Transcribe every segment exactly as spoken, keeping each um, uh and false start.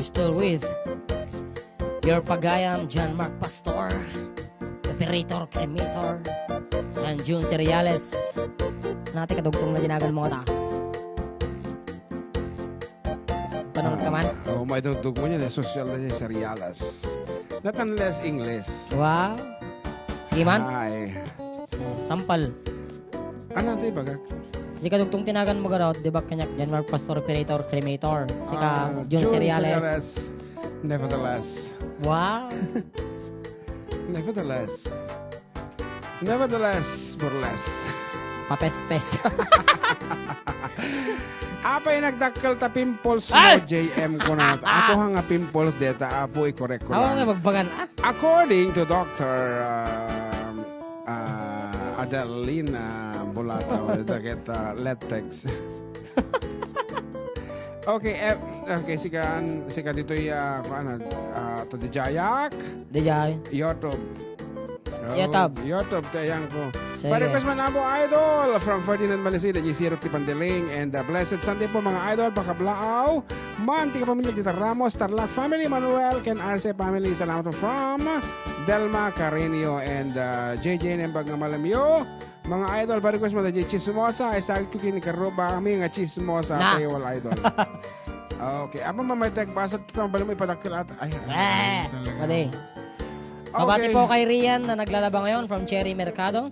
Still with your pagayam, John Mark Pastor, operator, cremator, and June Cereales. Nati kadugtong na dinagan mo ta. Tanong ka man? Ah, oh, may dugtong mo niya, eh, social na niya, Cereales. Not unless English. Wow. Sige man. Ay. Sampal. Ano ito, ibagak? Di kadugtong tinagan mo garot, di ba, kanyak, January Pastor, Operator, Cremator. Sika, Ah, June June Cereales. Cereales. Nevertheless. Wow. Nevertheless. Nevertheless, burlesque. Papespes. Apay nagdakkel ta pimples mo, Ay! J M, kunat. Ah! Ako ha nga pimples deta, apo, i-correct ko Ako lang. nga magbagan, ah. According to Doctor, um, ah, Adelina Bulataw, dagita, ah, Lettex. Okay, eh, okay, sika, sika ditoy, ah, kuan, ah, to the Jayak. Dijay. YouTube. YouTube. YouTube, tayang ko. Sige. Pa-request man amo, idol, from Ferdinand Malisida, G zero ti Pandiling, and, uh, blessed Sunday po, mga idol, pakablaaw man ti kapamilya dita Ramos, Tarlac family, Manuel, ken Arce family. Salamat po from Delma Carino and, uh, J J Nembag nga malamyo. Mga idol, pa-request mo, J J Chismosa, ay sagit ko kini karuba, kami nga chismosa, Na. Tayo, wal idol. Okay, apa mamay tek basa, ito, bali mo ipadakkel at, ay, ay, Eh, ay, talaga. Pwede. Mabati Okay. po kay Rian na naglalaba ngayon from Cherry Mercado.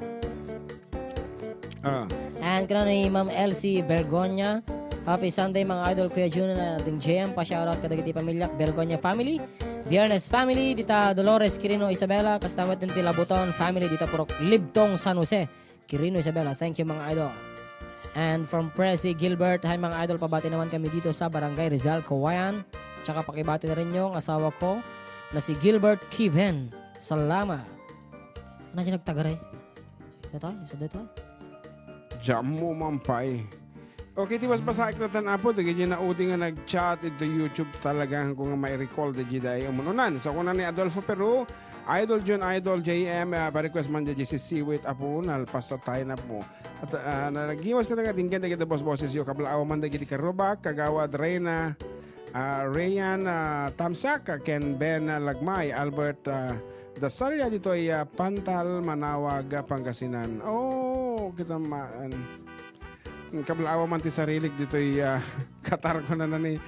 Ah. And kuno ni Ma'am Elsie Bergonya. Happy Sunday, mga idol, Kuya Jun, and Ding J M. Pa-shoutout kadagiti pamilya, Bergonya family, Viernes family, dita Dolores Quirino Isabela, kasta met ti Labuton family, dita Purok Libtong, San Jose. Quirino Isabela, thank you, mga idol. And from Presi Gilbert, hi, mga idol, pabati naman kami dito sa Barangay Rizal, Cauayan. Tsaka pakibati na rin yung asawa ko na si Gilbert Kiven. Salamat. Ano siya nagtagaray? Dito, isa dito. Diyan mo man pa eh. Okay, ti basbasaek natan, Apo, dagiti naudi nga nag-chat ito YouTube talaga, ko nga mai-recall dagiti ay umununan. So, kuna ni Adolfo Peru, Idol Jun, Idol J M, ah, pa-request man dagiti sisiwit, Apo, nalpasatay na po. At, ah, nalagiwas ka nga dinggan dagiti bos-boses yo, kablaaw man dagiti karubak, Kagawad Reyna, ah, Rayan, ah, Tamsak, ken Ben, ah, Lagmay, Albert, ah, Dasalia ditoy, ah, Pantal, Manawag, ah, Pangasinan. Oh, kita maan. Kablaaw man ti sarilik ditoy, ah, Qatar, kunana ni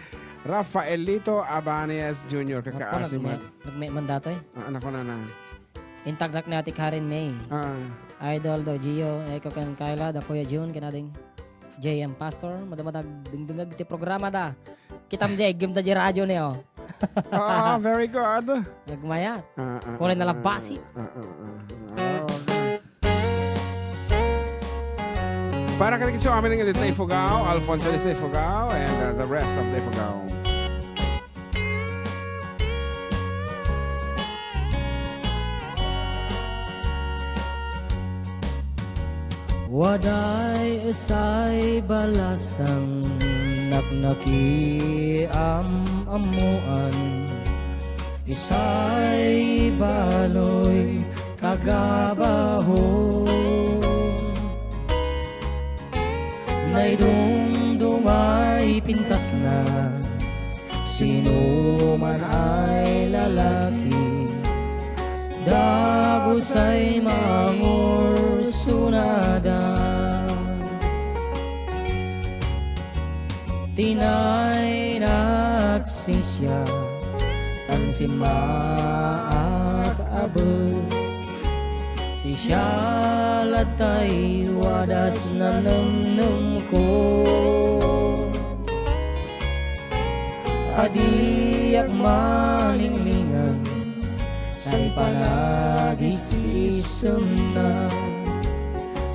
Rafaelito Abanez Junior, Apo, kakaasi nagme-, man. nagme man datoy? Ah, anak ko na na. Intagnak ni Ate Karen May. Ah. Idol do Gio, ikaw ken Kyla, da Kuya Jun, ken ading J M Pastor, madama nagdingdingag ti programa da. Kitam di, gim da di radyo ni, oh. Ah, very good. Nagmayat. Ah, ah, Kulay ah, na ah, labasi. ah, ah, ah, ah. Oh, okay. Para kadagiti amin nga dita Ifugao, Alfonso de Ifugao, and, uh, the rest of the Ifugao. Waday esay balasang naknakiam-ammoan, esay baloy tagabaho. Naidumdumay pintasna, sino man ay lalaki, dagus ay mangursunada. Tinaynak sisya, tan simmaak abet. Sisya latay wadas nanemnemko. Adiak malinglingan, say panagisisemna.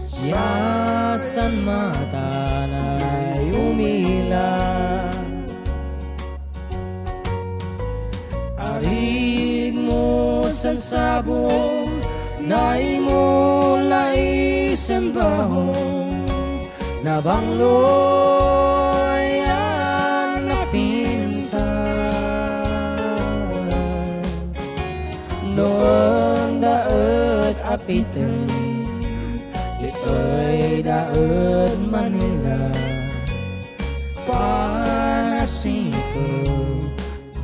Siasan matanay umila. Arig mo sansabong, naimula isen bahong, nabangloy a napintas. No enda et apiten, itoy da et Manila. Panasipo,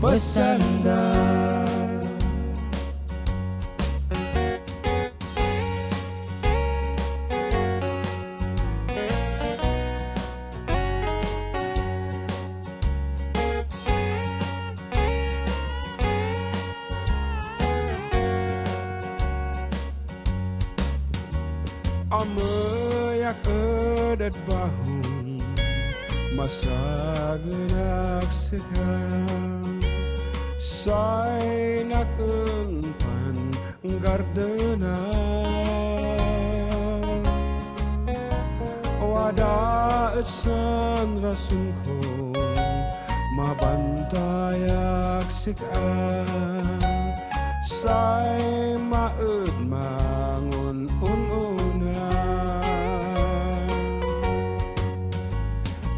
pesanda. Ameyak ed, ed bahong, masagenak sika. Saynak eng pan gardena. Wada et san rasonko, mabantayak sika. Say maed mangun-un-una.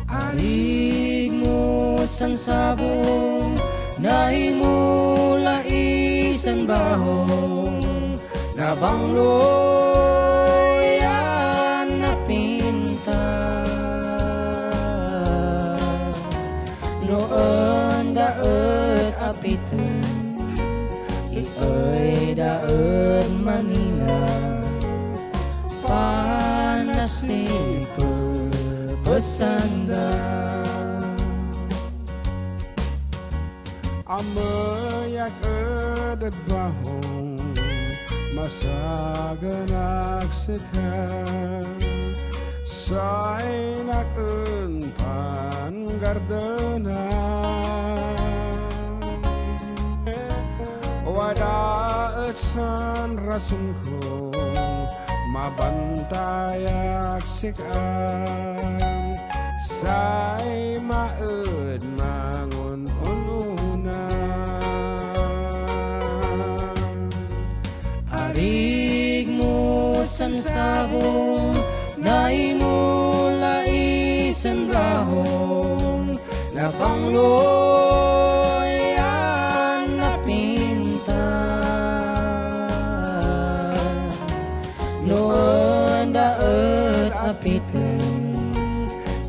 Arigmo sansabong, naimula isen bahong, nabanglo yan napintas. No enda et apiten, ieyda ed Manila, panasipepesanda. Ameyak ed, ed bahong, masagenak sika. Saynak eng pan gardena. Wada et san rasonko, mabantayak sika. Say maed mangun-una. Arigmo sansabong, naimula isen bahong, nabanglo yan napintas. No enda et apiten,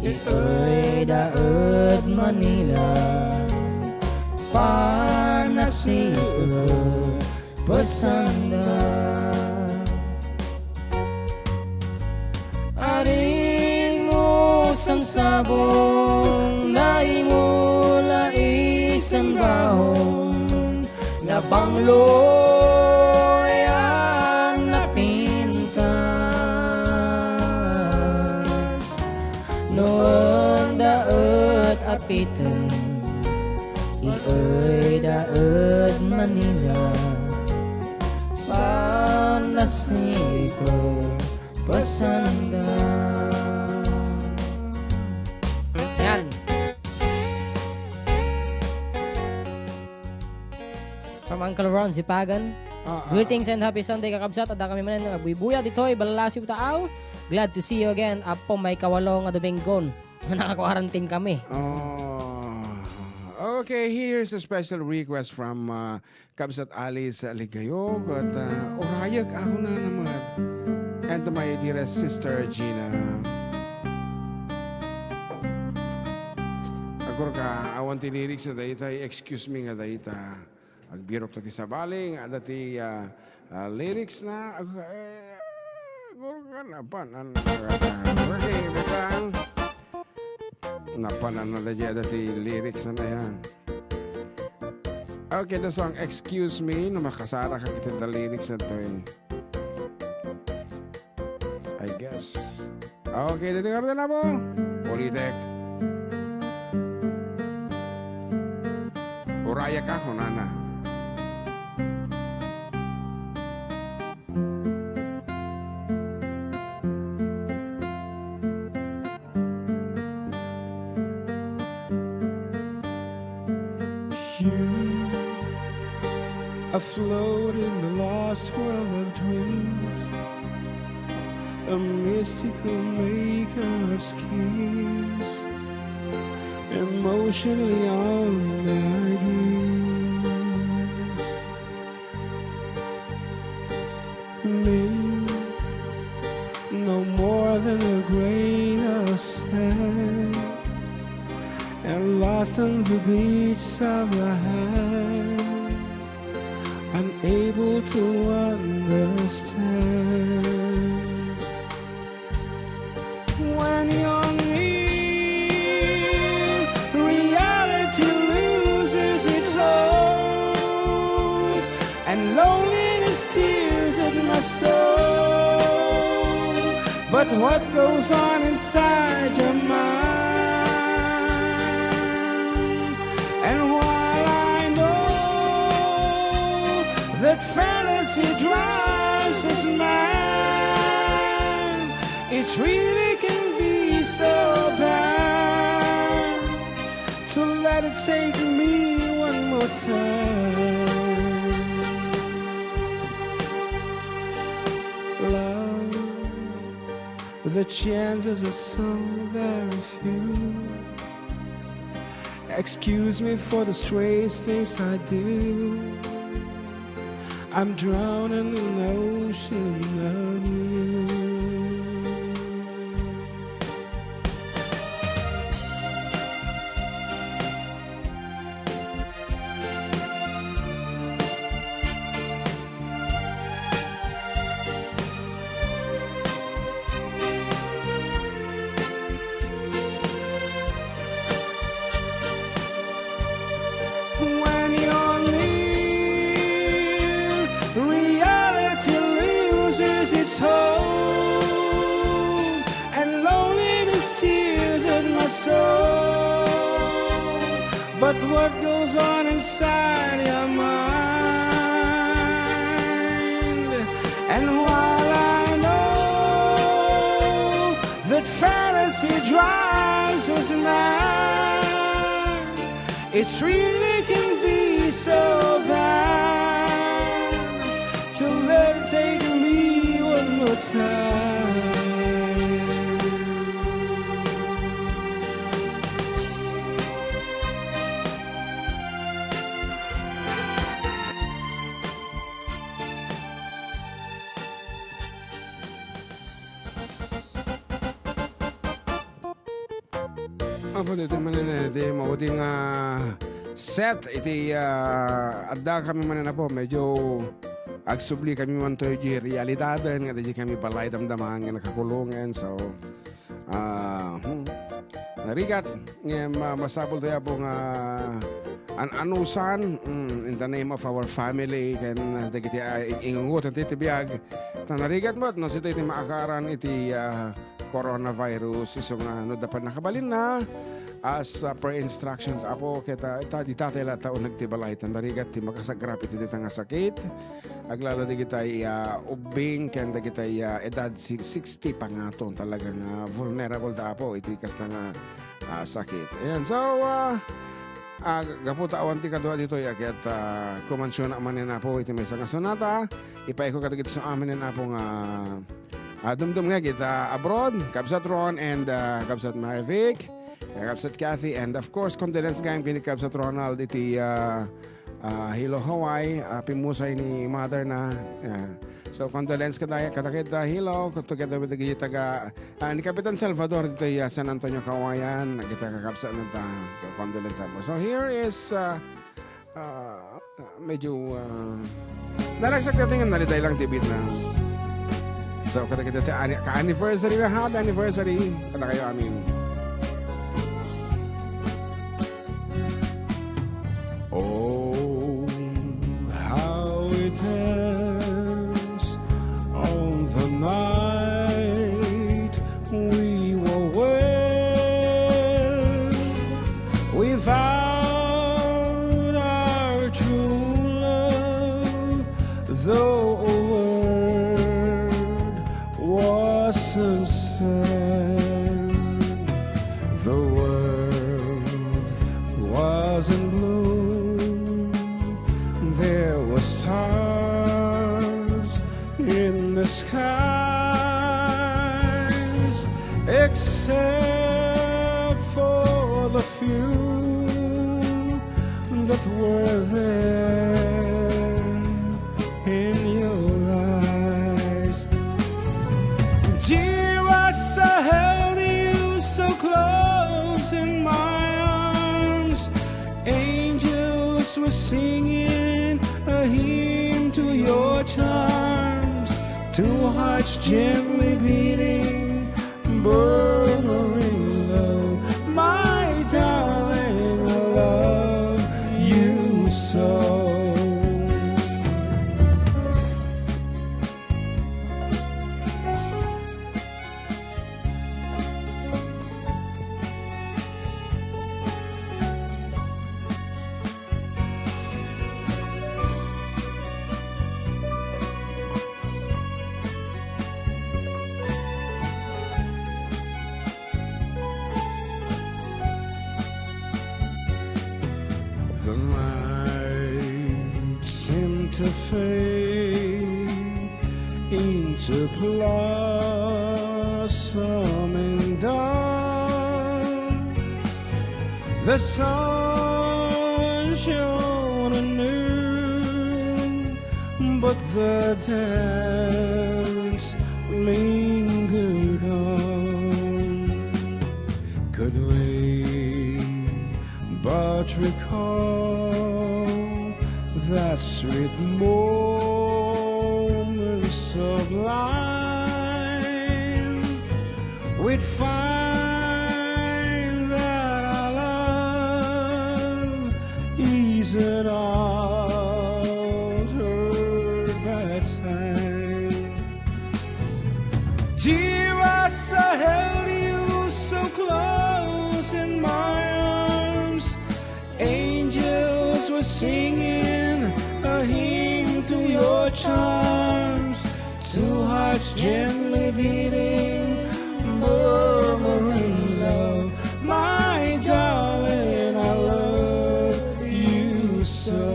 ieyda ed Manila, panasipepesanda. Arigmo sansabong, naimula isen bahong, nabanglo yan napintas. No enda et apiten, ieyda ed Manila, panasipepesanda. Yan. From Uncle Ron Sipagan. Ah, ah. Greetings and happy Sunday, kakabsat. Adda kami manen nga agbuybuya ditoy Balalasiw, Taaw. Glad to see you again. Apo, maikawalo nga Dominggon nga naka-quarantine kami. Oh. Okay, here's a special request from, uh, Kabsat Alice Ligayog, at, uh, Urayek Ako Nana met. And to my dearest sister, Gina. Agurka, awan ti lyrics na dayta, excuse me nga dayta. Agbirok ta ti sabali nga adda ti, ah, ah, lyrics na. Ag-, eh, agurka, napanan. Okay, butang. Napanan na da dyan, adda ti lyrics na yan. Okay, the song Excuse Me, no makasaraka iti lyrics na to, eh. I guess. Okay, dito nga rin na po. Ulitek. Urayek ako, nana. You afloat in the lost world of dreams, a mystical maker of schemes, emotionally on my dreams. Me, no more than a grain of sand, And lost on the beach of your hand, unable to understand. When you're near, reality loses its hold, and loneliness tears at my soul. But what goes on inside your mind? And while I know that fantasy drives us mad, it really can be so bad to let it take me one more time. Love, the chances are so very few. Excuse me for the strange things I do. I'm drowning in an ocean of you. When you're near, reality loses its hold, and loneliness tears at my soul. But what goes on inside your mind? And while I know that fantasy drives us mad, it really can be so bad to let it take me one more time. Apo, ditoy manen, eh, di maudi nga set iti, ah, adda kami manen, apo. Medyo agsubli kami man toy di realidad nga di kami balay damdaman nga nakakulongen. So, ah, hmm, narigat, ngem, ah, masapul tayo, apo, nga an-anusan, mm, in the name of our family, ken, ah, dagiti, ah, ing-, ingungot iti, iti biag. Ta narigat met, no, sita iti maakaran iti, ah, coronavirus, isu nga no, da pay nakabalinna, as, ah, per instructions, apo, ket, ah, ita, dita tayo latta uneg ti balay, ta narigat ti makasagrap iti dita nga sakit. Aglalo dagitay, ah, ubbing, ken dagitay, ah, edad si-, sixty pangaton, talaga nga vulnerable da, apo, iti kasta nga, ah, sakit. Ayan, so, ah, ah, gapu ta awan ti kadua ditoy, a ket, ah, kumansiona manen, apo, iti maysa nga sonata. Ipaayko kadagiti su-, amin, apo, nga, ah, dumdumngeg ita abroad, Kabsat Ron and, ah, Kabsat Marivic, Kabsat Kathy, and of course, condolence gayam ken ni Kabsat Ronald iti, ah, ah, Hilo, Hawaii, ah, pimmusay ni mother na. Yeah. So, condolence kadaya, kadakita, Hilo, together with the taga, ah, ni Kapitan Salvador dito, ah, San Antonio, Cauayan, kita kakabsat na ta. So, condolence, apo. So, here is, ah, Ah, medyo, ah, naragsak natin nga naliday lang ti beat na. So, kadagita ti ani-, ka-anniversary na, happy anniversary. Kada kayo, amin. Oh, how it ends on the night we were wed. We vowed our true love, though a word wasn't said. The world was in bloom. There were stars in the skies, except for the few that were there in your eyes. Dear, I held you so close in my arms. Singing a hymn to your charms, two hearts gently beating, murmuring love, my darling, I love you so. The night seemed to fade into blossoming dawn. The sun shone anew, but the dance lingered on. Could we but recall that sweet moments of life, we'd find that our love isn't altered by time. Dear, as I held you so close in my arms, angels were singing a hymn to your charms. Two hearts gently beating, murmuring love. My darling, I love you so.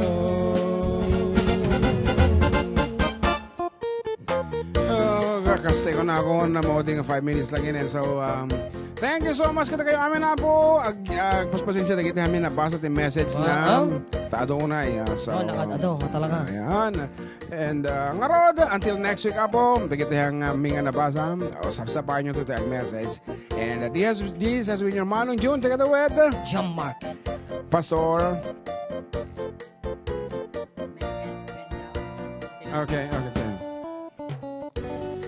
Oh, kasta ko na ako na mauding five minutes lang yun. And so, um, thank you so much kada kayo amin, Apo. Ag, agpaspasensya dagiti amin nabasa ti message na Wow. ta adunay, ah, so, Oh, nakadado, talaga. Ayan. And, uh, ngarod, until next week, Apo, dagiti ang, uh, mga nabasa, o sapsapayan nyo to ti message. And, uh, this, this has been your Manong June, together with John Mark. Pastor. Okay, okay, okay.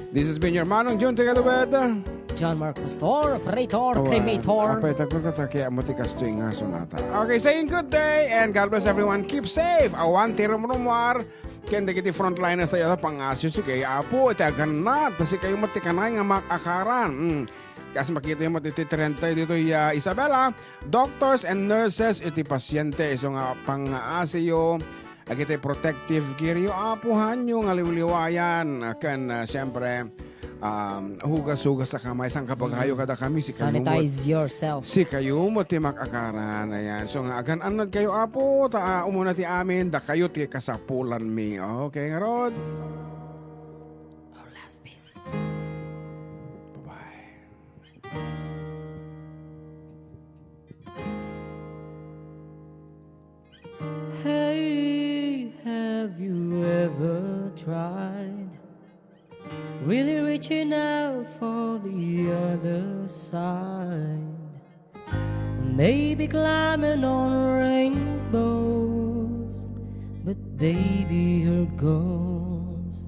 This has been your Manong June, together with, uh, John Mark Pastor, operator, Oh, cremator. Apay, tagko ka, ta, kaya mo ti kastoy nga sonata. Okay, saying good day and God bless everyone. Keep safe. Awan ti rumrumuar. Ken dagiti frontliners tayo, pangasiyo si kay Apo, iti aganna, ta si kayo mo ti kanay nga makakaran. Mm. Kas makita mo iti trend tayo dito, ya Isabela, doctors and nurses iti pasyente, iso nga pangaasiyo, agiti protective gear yo, Apo, hanyo nga liwliwayan, ken, ah, siyempre, um, hugas-hugas a kamay, saan ka pagayo Mm. kada kami, si kayo mo. Sanitize yourself. Si kayo mo ti makakaran, ayan. So nga, agan-annad kayo, Apo, ta, ah, umuna ti amin, da kayo ti kasapulan mi. Okay, ngarod. Our last piece. Bye-bye. Hey, have you ever tried really reaching out for the other side? Maybe climbing on rainbows, but baby, here goes.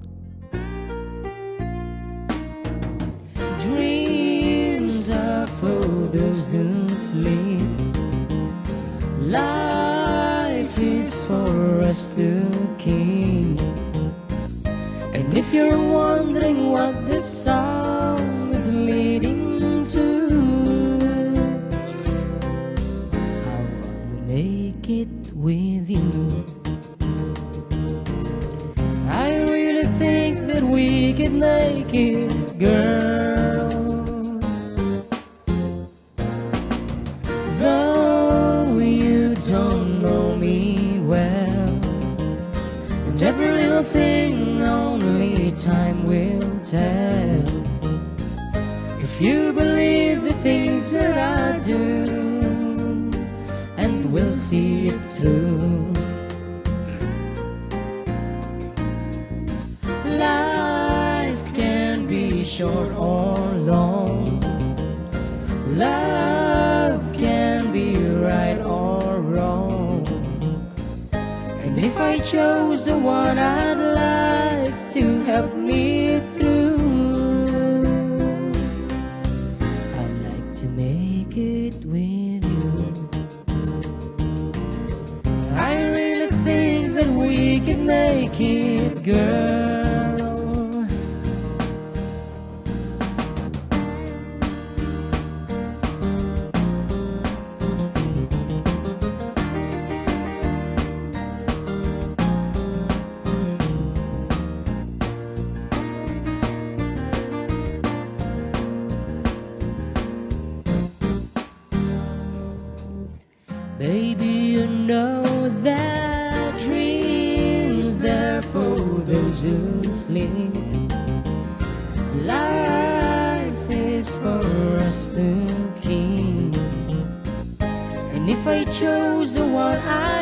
Dreams are for those who sleep. Life is for us to keep. And if you're wondering what this song is leading to, I wanna make it with you. I really think that we could make it, girl. Though you don't know me well, and every little thing only time will tell. If you believe the things that I do, and we'll see it through. Life can be short or long. Love can be right or wrong. I chose the one I'd like to help me through. I'd like to make it with you. I really think that we can make it, girl. Baby, you know that dreams there for those who sleep. Life is for us to keep. And if I chose the one I